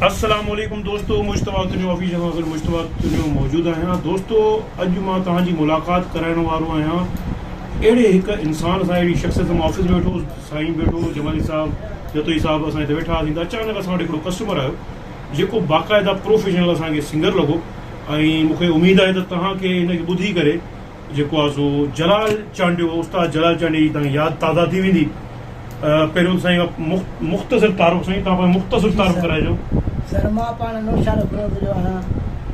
السلام عليڪم دوستو مجتبيٰ تنيو آفيشل سان گڏ مجتبيٰ تنيو موجود آهيان دوستو اڄ مان توهان جي ملاقات ڪرائڻ وارو آهيان اهڙي هڪ انسان سان اهڙي شخصيت سان مان آفيس ۾ ويٺو هوس سائين ويٺو هو جمالي صاحب جتوئي صاحب اسان هتي ويٺا هئاسين ته اچانڪ اسان وٽ هڪڙو ڪسٽمر آيو جيڪو باقاعده پروفيشنل اسان کي سنگر لڳو ۽ مون کي اميد آهي ته توهان کي هن کي ٻڌي ڪري جيڪو آ سو جلال چانڊيو استاد جلال چانڊيي جي تان ياد تازه ٿي ويندي. پهريون ته سائين مختصر تعارف سائين تان پنهنجو مختصر تعارف ڪرائجو. سر مان پاڻ نوشهرو فيروز جو آهيان.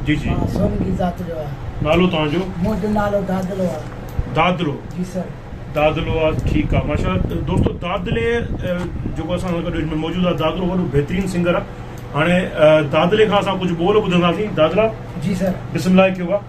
جي جي. مان سولنگي ذات جو آهيان. نالو توهان جو؟ منهنجو نالو دادلو آ. دادلو. جي سر. دادلو آ ٺيڪ آ ماشاءالله دوستو دادلي جيڪو اسان سان گڏ هن ۾ موجود آ دادلو وڏو بهترين سنگر آ هاڻي دادلي کان اسان ڪجهه ٻول ٻڌنداسين دادلا. جي سر. بسم الله ڪيو آ.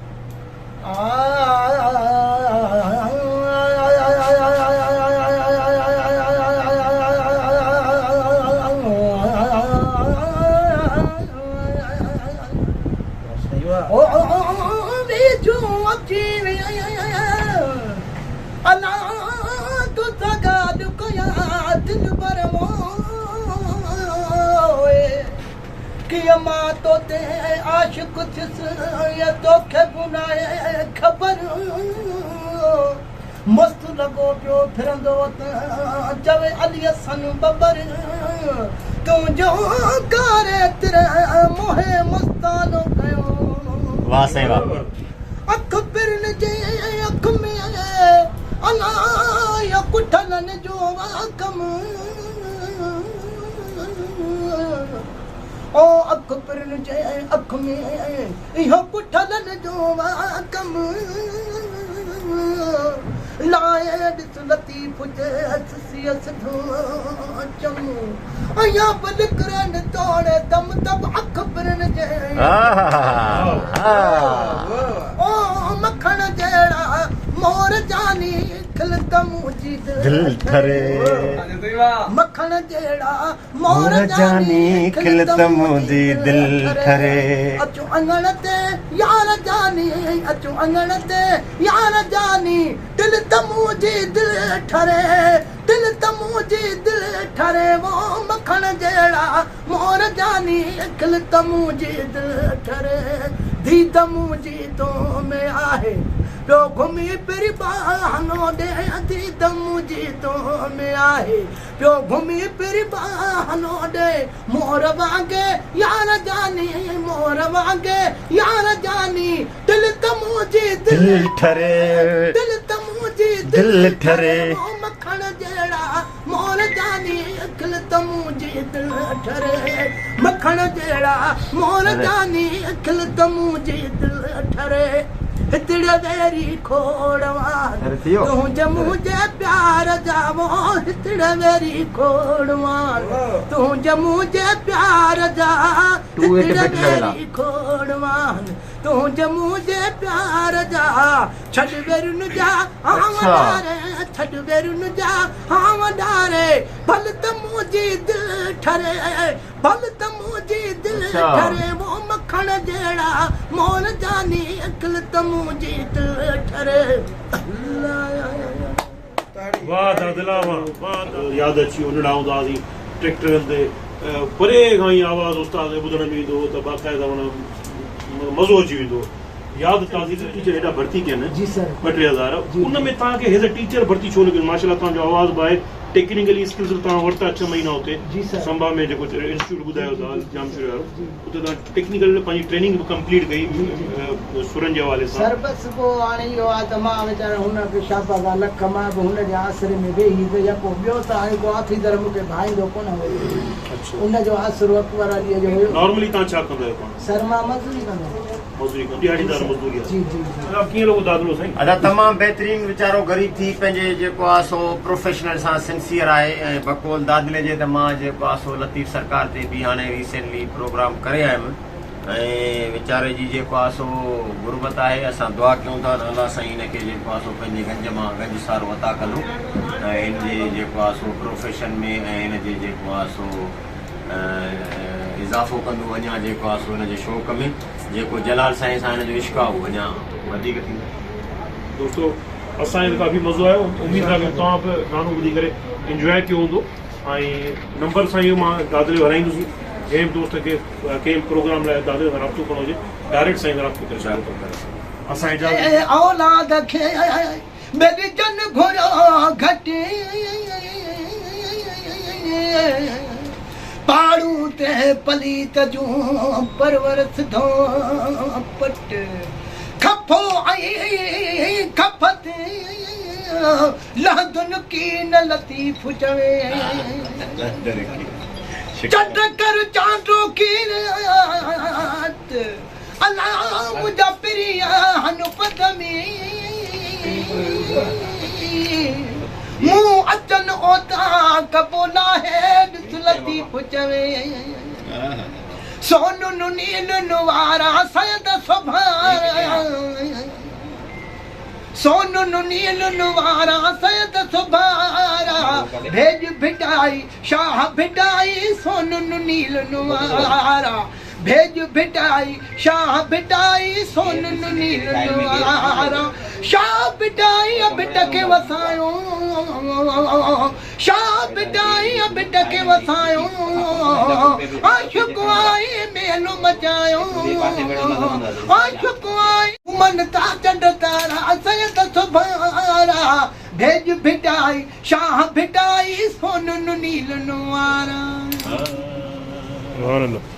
ڪيئن مان تو تي عاشق ٿيس يا توکي به ناهي خبر مست لڳو پيو ڦرندو وتان چوي علي حسن ببر تنهنجو ڪاري ترهه موهي مستانو ڪيو. واه سائين واه. اک پرن جي اک ۾ الا يا ڪٺلن جو ڪم. او اک پرن جي اک ۾ اهو ڪٺلن جو ڪم لائي ڏس لطيف جي سسيء سڌو چم ايا به نڪرن توڙي دم ته به اک پرن جي او مکڻ جهڙا مور جاني کل ته منهنجي دل ٺري. مکڻ جهڙا مور جاني کل ته منهنجي دل ٺري. اچو اڱڻ تي يار جاني اچو اڱڻ تي يار جاني دل ته منهنجي دل ٺري دل ته منهنجي دل ٺري وو مکڻ جهڙا مور جاني کل ته منهنجي دل ٺري ديد منهنجي تو ۾ آهي پيو گهمي ڦري بهانو ڏي ديد منهنجي تو ۾ آهي پيو گهمي ڦري بهانو ڏي مور وانگي يار جاني مور وانگي يار جاني دل ته منهنجي دل ٺري دل ته منهنجي دل ٺري مکڻ جهڙا مور جاني کل ته منهنجي دل ٺري مکڻ جهڙا مور جاني کل ته منهنجي دل ٺري هتڙي ويري کوڙوان تنهنجي منهنجي پيار جا وو هتڙي ويري کوڙوان تنهنجي منهنجي پيار جا هتڙي ويري کوڙوان تنهنجي منهنجي پيار جا ڇڏ ويرين جا هانء ڏاري ڇڏ ويرين جا هانء ڏاري ڀل ته منهنجي دل ٺري ڀل ته منهنجي دل ٺري وو مکڻ جهڙا مور جاني کل ته منهنجي دل ٺري. واه دادلا واه واه ياد اچي ويو ننڍا هوندا هئاسين ٽريڪٽرن تي پري کان ئي آواز استاد جو ٻڌڻ ۾ ايندو هو ته باقاعده معنيٰ مزو اچي ويندو هو ياد تازي ته ٽيچر هيڏا ڀرتي ڪين ٻه ٽي هزار ان ۾ توهان کي هيز ا ٽيچر ڀرتي ڇو نه ڪين ماشاءالله توهان جو آواز به آهي ٽيڪنيڪلي اسڪلز به توهان ورتا ڇهه مهينا اتي سمبا ۾ جيڪو انسٽيٽيوٽ ٻڌايو ٿا ڄامشوري وارو اتي توهان ٽيڪنيڪل پنهنجي ٽريننگ به ڪمپليٽ ڪئي سرن جي حوالي سان. سر بس پوء هاڻي اهو آهي ته مان ويچارو هن به شاباس آ لک مان به هن جي آسري ۾ ويهي ته يڪو ٻيو ته هاڻي ڪو آفيسر مون کي ڀائيندو ڪونه هيو ان جو آسرو اڪبر عليء جو هيو. نارملي توهان ڇا ڪندا آهيو پاڻ؟ سر مان مزدوري ڪندو آهيان. مزدوري ڪندو ڏهاڙيدار مزدوري آهي. جي جي جي. ادا ڪيئن لڳو دادلو سائين. ادا تمام بهترين ويچارو غريب ٿي پنهنجي جيڪو آ سو پروفيشنل سان سنسيئر آهي ۽ بقول دادلي جي ته مان جيڪو آ سو لطيف سرڪار تي به هاڻي ريسينٽلي پروگرام ڪري آيم ۽ ويچاري جي جيڪو آ سو غربت آهي اسان دعا ڪيون ٿا ته الله سائين هن کي جيڪو آ سو پنهنجي گنج مان گنج سارو عطا ڪندو ۽ هن جي جيڪو آ سو پروفيشن ۾ ۽ هن جي جيڪو آ سو اضافو ڪندو اڃا جيڪو آ سو هن جي شوق ۾ جيڪو جلال سائين سان هن جو عشق آ اهو اڃا وڌيڪ ٿيندو. دوستو اسان کي ته ڪافي مزو آيو اميد ٿا ڪيون توهان به گانو ٻڌي ڪري انجواء ڪيو هوندو ۽ نمبر سائين جو مان دادلي جو هلائيندس جنهن به دوست کي ڪنهن به پروگرام لاء دادي سان رابطو ڪرڻو هجي ڊائريڪٽ سائين سان رابطو ڪري سگهو ٿا. اسان اجازت. اولاد کي ٻيلي جن گهريو گهٽ پاڙون تنهن پليت جون پرور سڌو پٽ خفو ۽ خفت لهندن ڪين لطيف چوي چنڊ ڪر چانڊو ڪيرت الا منهنجا پرين آهن پد ۾، مون اچن اوطاق ٻولاهي ڏس لطيف چوي سونن نيلن وارا سيد سڀارا سونن نيلن وارا سيد سڀارا ڀيڄ ڀٽائي شاهه ڀٽائي سونن نيلن وارا ڀيڄ ڀٽائي، شاهه ڀٽائي، سونن نيلن وارا، شاهه ڀٽائيء ڀٽ کي وسايو، شاهه ڀٽائيء ڀٽ کي وسايو، عاشق آئي ميلو مچايو، عاشق آئي. من تا چنڊ تارا، سيد سڀارا، ڀيڄ ڀٽائي، شاهه ڀٽائي، سونن نيلن وارا. سبحان الله.